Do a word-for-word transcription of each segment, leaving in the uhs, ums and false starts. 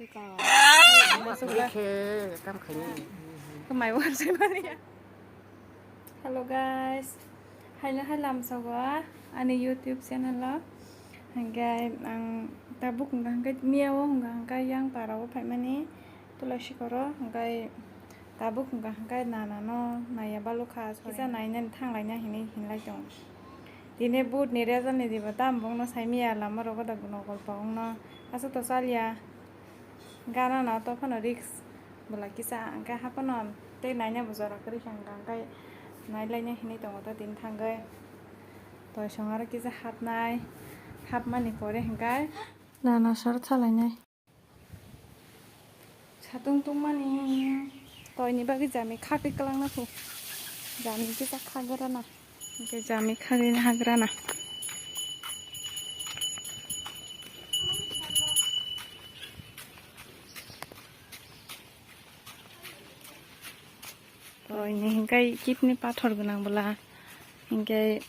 Hello guys, haino hai lamsogo ani YouTube channel o. Hingke ang tabuk hingka hingke miya o hingka hingke yang para o phaimani tula sikoro hingke tabuk hingka hingke nana no naiya balukha kisa nainani thanglaina hinui hinlai tongo. Tini but ni result ni diba tam bongno saimiya lama rogo da nokol pa ongno aswk to chaliya. Gana no to phano risk bwla kisa hwnkhe haphano tei naina bo jora kwrwi kha hwnkhe nailaina hinwi tongo to tini thangwi. Toisong aro kisa hapnai, hapmani pore hwnkhe nana sor thalainai. Satung tungmani toini bagwi jami khakwi kwlangna phu. Jami kisa khagwi rana. Hingke jami khagwi hagrana. Toini hingke kidney pathor gwnang bwla hingke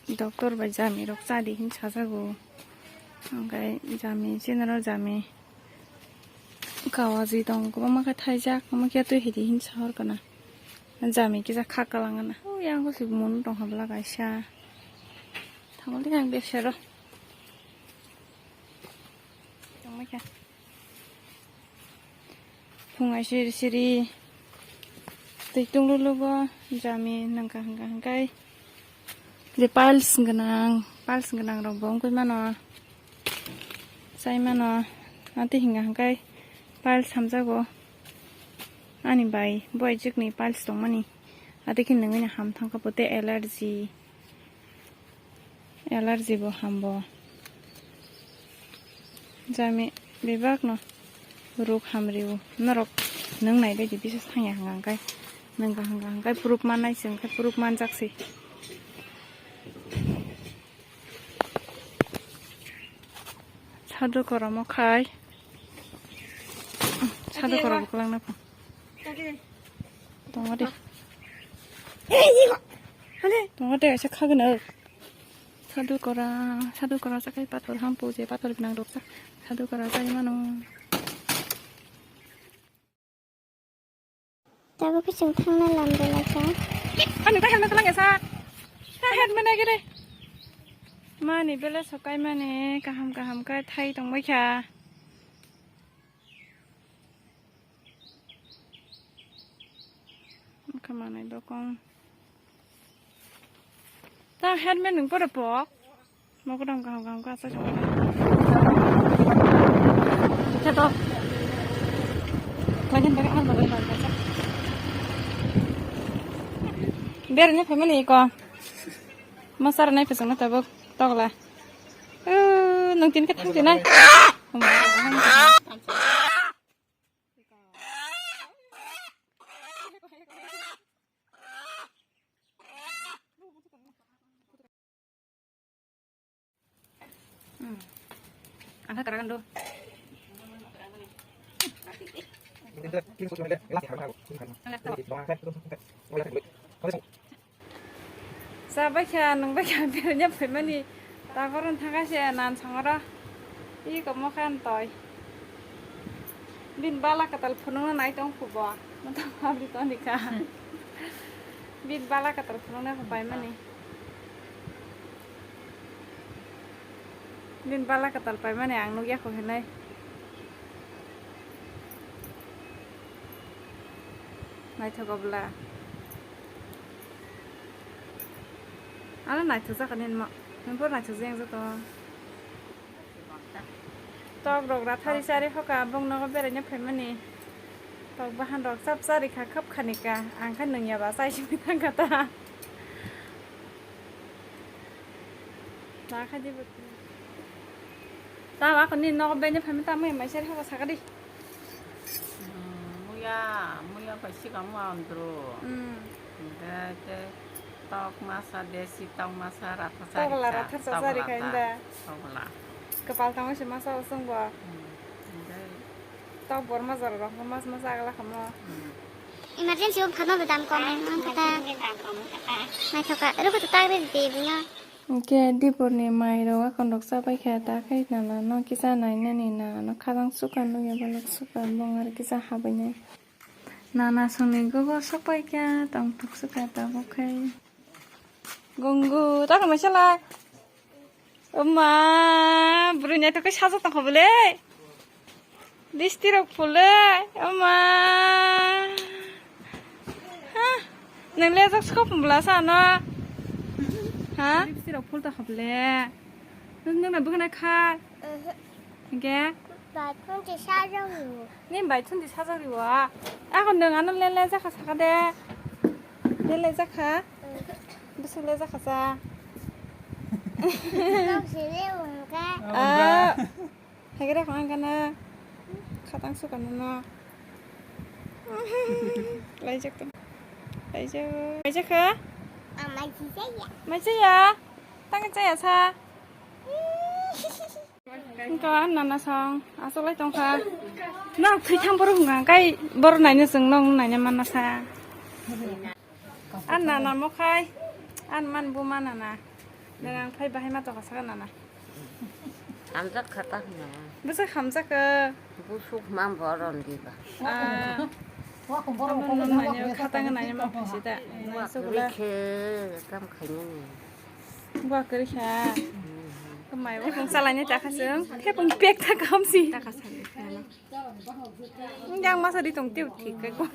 doctor bai jami rok chadi hin sajago. Hingke jami chinaro jami kawaji tong kwbangma khe thaijak omo khe twi hidi hin sahor kana. Jami kisa kha kalang gana. O yang ko si mun tong habla kaisa. Thamol de yang besero. Tongmai kha. Phung ai siri siri. Twi tung lu lu go jami nangka hangka hangkai. Je piles gwnang, piles gwnang rok bo wngwi mano. Chai mano. Ati hinga hangkai piles hamjago. Ani bai bo ai jikni piles tongmani. Ati khe nungwi no ham thangkha bo tei allergy. Allergy bo hambo. Jami bebak no ruk hamrio. Norok nung nai bai di bisa thangya hanga hangkai. Nung ka hanga hangkai proof mannai se hangkai proof manjak se. Sadu koromo khai. Sadu koromo kwlangna pho. Tongo de. Tongo de, asa khagwno. Sadu kora, sadu kora sakai pathor hampu je pathor gwnang rok sa. Sadu kora sai mano. Tabuk khe chwng thangna lam dela kha. Ani ta helmet lang esa. Ta helmet nai gede. Mani bele sokai mani kaham kaham kai thai tong bai kha. Wngkha manai bokong. Ta helmet nung pore pok. Mogodam kaham kaham kasa chong. Khe to. Khlaikhen bere ang bagwi bagwi kasa. Bere ne family ko. Masar nai pesang na tabuk tokla. Eh, nung tin khe thang tinai. Hmm. Angka karagan do. Sa baikha, nung baikha, bernya phaimani. Takhorno thangkha se nan songora. Ih, komo khan toi. Bin bala katal phunukna nai tong phubo. Mata habri toni kha. Bin bala katal phunukna phaimani. Bin bala katal paimani ang nukya kho hinai. Naithogo bwla. Ano naithok jakha nini mo. Nini pore naithok jeng joto. Tok rok rathari sari hoka bong nogo beraina phaimani. Tok bahan rok chap chari kha khap khani ka. Ang kha nungya ba chai simi thang kha ta. Na kha di bwtwi. Tamo ako nini nogo beraina phaimani tamo mai sari hoka saka di. Hmm, muya, muya bai sikamo andro. Hmm. Hingke te tok masa, desi tok masa, ratha chari. Tokla ratha chari kha inda. Tokla. Kapal tangwi se masa usung bo. Hmm. Hingke. Tok bor masa rok mas masa agla khamo. Hmm. Emergency o phano dam kom ang kata. Naithoka, ruko to tak ri di bino. Hwnkhe diporni mairok akhon rok chabai kha, ta khe nana no kisa nainani, nana no khajang sukar nukya, balok sukar bong aro kisa habainai. Nana songni gogo sokpai kha, tongthok sukar tabuk khai. Gungu, ta khe maisalai. Oma, bwrwi naithok khe sajak tongkha bwle. Lipstick rok phulwi, oma. Ha? Nwng lejak sukha phunbla sa ano? Ha? Lipstick rok phul ta khaple. Nwng na bwkhana kha. Hwnkhe? Bai phunti sajak riwo. Ni bai phunti sajak riwo. Ako nwng ano le lejak kha saka de. Le lejak kha? Bwswk lejak kha sa? Tong sini wngkha. Ah. Haigra khana gana khatang sukano no. Laijak tong. Laijak. Laijak kha? Amai sisaya. Mai saya. Tang saya sa. Engko an nana song. Asok lai tong kha. Nok thwi thang boro hunga kai boro naina song nok naina mana sa. An nana mo khai, an man bo ma nana. Nang ang phai bahai ma tokha saka nana. Hamjak kha ta hwnna. Bwswk hamjak kha? Busuk ma boron diba. Ah. Amo nung nanya kha tang nanya ma phasi da. Buak Sugula. Rikhe kam khainani. Buak rikha. Kemai bo kung salai ni takha sung. Thepung pek ta kamsi. Takha sani. Yang masa di tong tiu thik kai ko.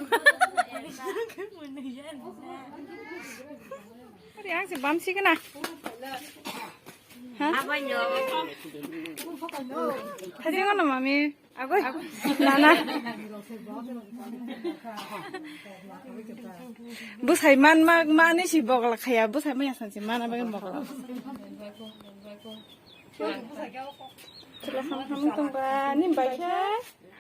Ari ang si bam si kena. Ha? Apa yo? Tadi mana mami? Aku, nana. Busai man ma mani si bogla khaya, busai ma yasan si mana bagi bogla. Chula ham ham tong ba, nim bai khe.